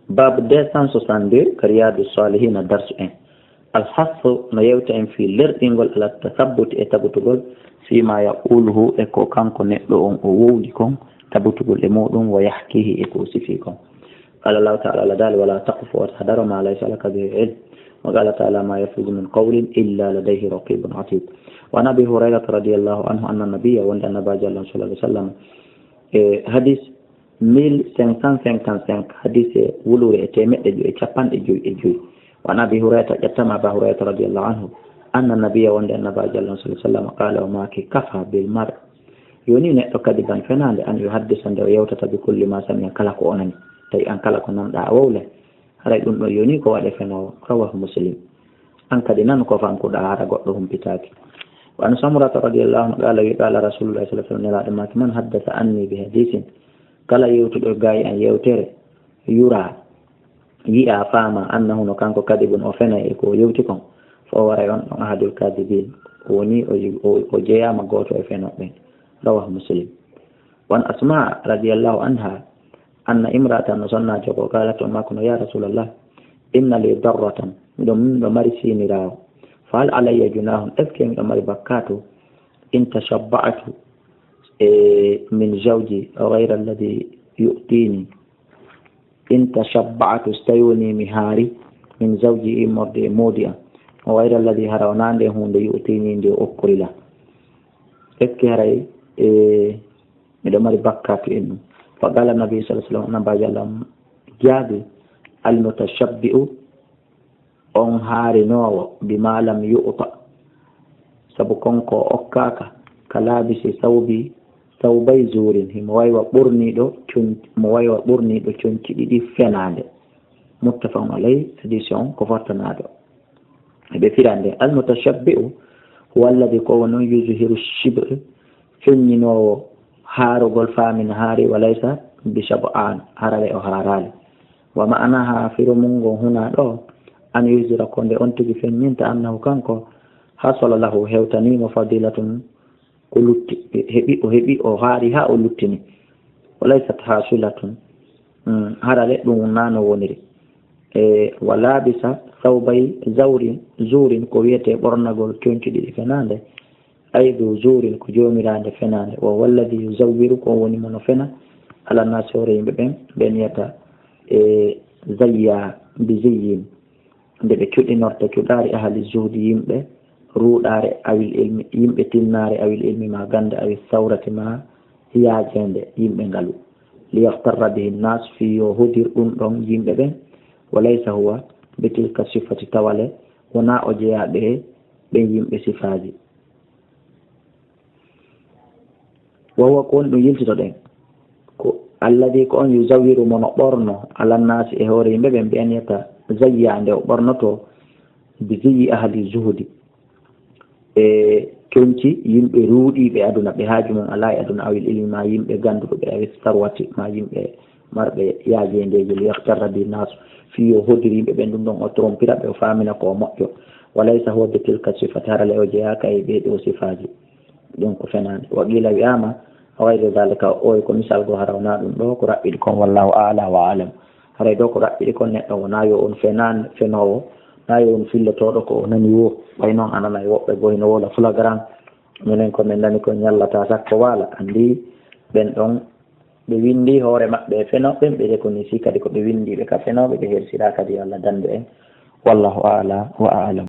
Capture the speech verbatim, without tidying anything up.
Baabu deux cent soixante-deux, ka Riyadu Salihina, darsu en. Al-hassu, no yewta en fii lerɗingol, ala tasabbuti, e tabutugol, fii ma yaquluhu, e ko kanko neɗɗo on o wowli kon, tabutugol e muɗum, wa yahkihi, e ko o sifi kon. Qala Allahu ta'ala, Allah daali, wala taqfu, wata hadaro, ma laysa laka bihi ilm. Wa qala ta'ala, ma yalfizu min qawlin illa ladayhi raqibun atid. Wa an Abi Hurayrata radiyallahu anhu anna nabiyya, wonde Annabaajo Allah sallallahu alayhi wa sallam, e hadis mille cinq cent cinquante-cinq, hadise wulure e teemeɗɗe joyi e capanɗe joyi e joyi. Wa an Abi Hurayrata, ƴettama Aba Hurayrata radiyallahu anhu, anna nabiyya, wonde Annabaajo Allah sallallahu alayhi wa sallam, qala, o maaki, kafa bil mar. Yoni neɗɗo kadiban, fenaande, an yuhaddisa, nde o yewtata, bi kulli ma sami'a, kala ko o nani. Tawi an kala ko nanɗa a wowlay. Haray ɗum ɗo yoni ko waɗe fenoowo. Rawahu Muslim. An kadi nan ko fankuɗa hara goɗɗo humpitaaki. Wa an Samurata radiyallahu anhu qala, wi qala Rasulullah sallallahu alayhi wa sallam, Nelaaɗo maaki, man haddasa anni bi hadisin, kala yewtuɗo gaay an yewtere, yura, yi'a, faama, annahu, no kanko kadibun, o fenay e ko o yewti kon, fo o waray on ɗon ahadul kadibin, o woni o, o, o jeyaama gooto e fenooɓe ɓen. Rawahu Muslim. Wa an Asma radiyallahu anha, anna imra'atan, no sonnaajo ko, qalat, o maaki no, ya Rasulallah, inna li darratan, miɗo, miɗo mari siiniraawo. Fa hal alayya junahun, est-ce que miɗo mari bakkatu? In tashabba'tu, e, min zawji ghayra alladhi yu'tini. In tashabba'tu, so tawi woni mi haari, min zawji, immorde e moodi am, ghayra alladhi, hara wonaa nde huunde, yu'tini, nde o okkori lan. Est-ce que haray, e, miɗo mari bakkatu en ɗum? Fa qala Nabi sallallahu alayhi wa sallam, Annabaajo Allah jaabi, al mutashabbi'u, on haarinoowo, bima lam yu'ta, sabu kon ko okkaaka, ka laabisi sawbi, sawbay zuurin, himo waywa ɓorniiɗo con-, mo waywa ɓorniiɗo conci ɗiɗi fenaande. Muttafaqun alayh, hadisi on ko fottanaaɗo. Eɓe firande, al mutashabbi'u huwa alladhi, ko woni on, yuzhiru shibr, feññinoowo haarugol, faamin haari, wa laysa bi shab'an, harale o haaraali. Wa ma'anaha, firo mun ngon huna ɗo, an yuzhira, ko nde on tigi feññinta, annahu, kanko, hasala lahu, hewtaniimo, fadilatun, ko lutti, heɓi, o heɓi, o haari haa o luttini. Wa laysat hasilatun, mm, harale ɗum wonaa no woniri. E, wa labisa sawbay zawrin, zurin, ko wiyetee ɓornagol conci ɗiɗi fenaande, ay du zurin, ko joomiraande fenaande. Wa huwa alladhi yuzawwiru, ko woni mo no fena, ala naasi, hoore yimɓe ɓen, ɓen wiyata, e, zayya, bi ziyyin. Nde ɓe cuɗinorta cuɗaari ahli zuhdi, yimɓe ruuɗaare awil ilmi, yimɓe tinnaare awil ilmi ma gannde, awi sawrati ma yaajeende yimɓe ngalu. Li yaghtarra bihi nnas, fii yo hodir ɗum ɗon yimɓe ɓen. Wa laysa huwa bi tilka sifati, tawale wonaa o jeyaa ɓe ɓen yimɓe sifaaji. Wa huwa, ko woni ɗum yiltitoɗen, ko alladhi, ko on, yuzawwiru, mo no ɓorno, ala nnaasi, e hoore yimɓe ɓen, bi an yatazayya, nde o ɓornoto, bi ziyyi ahli zuhdi, e conci yimɓe ruuɗiiɓe aduna, ɓe haaju mum alaa e aduna, awil ilmi, ma yimɓe gannduɓe ɓe, awi sarwati, ma yimɓe marɓe yaajeendeeji, li yaghtarra bihi nnas, fii yo hodir yimɓe ɓen ɗum ɗon, o trompira ɓe, o faamina ko o moƴƴo. Wa laysa huwa bi tilka sifati, harale o jeyaaka e ɓee ɗoo sifaaji. Ɗum ko fenaande. Wa qiila, wi'aama, ghayru dhalika, oy ko misal goo, hara wonaa ɗum ɗoo ko raɓɓiɗi kon, wallahu a'la wa a'lam. Haray ɗoo ko raɓɓiɗi kon, neɗɗo wonaa yo on fenan-, fenoowo, naa yo on fillotooɗo ko o nani woo. Way noon a nanay woɓɓe goo hino wowla flagrant, minen ko min nani ko ñallataa sakko waala. Anndi ɓen ɗon ɓe winndi hoore maɓɓe e fenooɓe, ɓe reconnaît kadi ko ɓe winndiiɓe ka fenooɓe, ɓe hersiraa kadi yo Allah danndu en. Wallahu a'la wa a'lam.